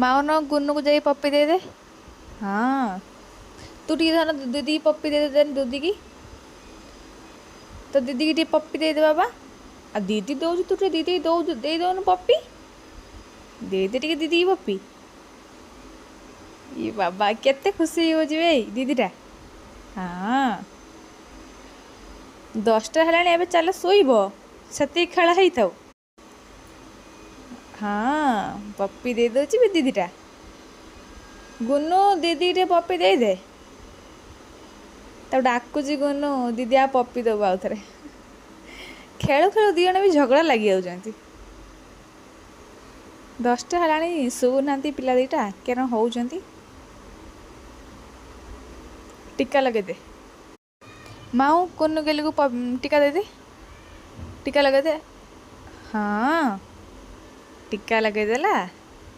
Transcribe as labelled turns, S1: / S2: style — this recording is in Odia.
S1: ମାଉନ ଗୁନୁକୁ ଯାଇ ପପି ଦେଇଦେ। ହଁ, ତୁ ଟିକେ ଧନ ଦିଦିକି ପପି ଦେଇଦେ। ଦିଦିକି, ତ ଦିଦିକି ଟିକେ ପପି ଦେଇଦେ ବାବା। ଆଉ ଦିଦି ଦଉଛୁ, ତୁ ଟିକେ ଦିଦି ଦଉଛୁ, ଦେଇ ଦଉନୁ ପପି, ଦେଇଦେ ଟିକେ ଦିଦିକି ପପି। ଇ ବାବା, କେତେ ଖୁସି ହେଇଯାଉଛି ବେ ଦିଦିଟା। ହଁ, 10ଟା ହେଲାଣି, ଏବେ ଚାଲ ଶୋଇବ, ସେତିକି ଖେଳ ହେଇଥାଉ। ହଁ, ପପି ଦେଇଦେଉଛି ବି ଦିଦିଟା। ଗୁନୁ, ଦିଦି ଟିକେ ପପି ଦେଇଦେ। ତାକୁ ଡାକୁଛି ଗୁନୁ, ଦିଦି ଆଉ ପପି ଦେବୁ ଆଉ ଥରେ। ଖେଳୁ ଖେଳୁ 2 ଜଣ ବି ଝଗଡ଼ା ଲାଗିଯାଉଛନ୍ତି। 10ଟା ହେଲାଣି, ଶୋଉନାହାନ୍ତି ପିଲା ଦୁଇଟା, କେନ ହେଉଛନ୍ତି। ଟୀକା ଲଗେଇଦେ ମାଉ, କୁନୁ ଗେଲିକୁ ଟୀକା ଦେଇଦେ, ଟୀକା ଲଗେଇଦେ। ହଁ, ଟୀକା ଲଗେଇଦେଲା।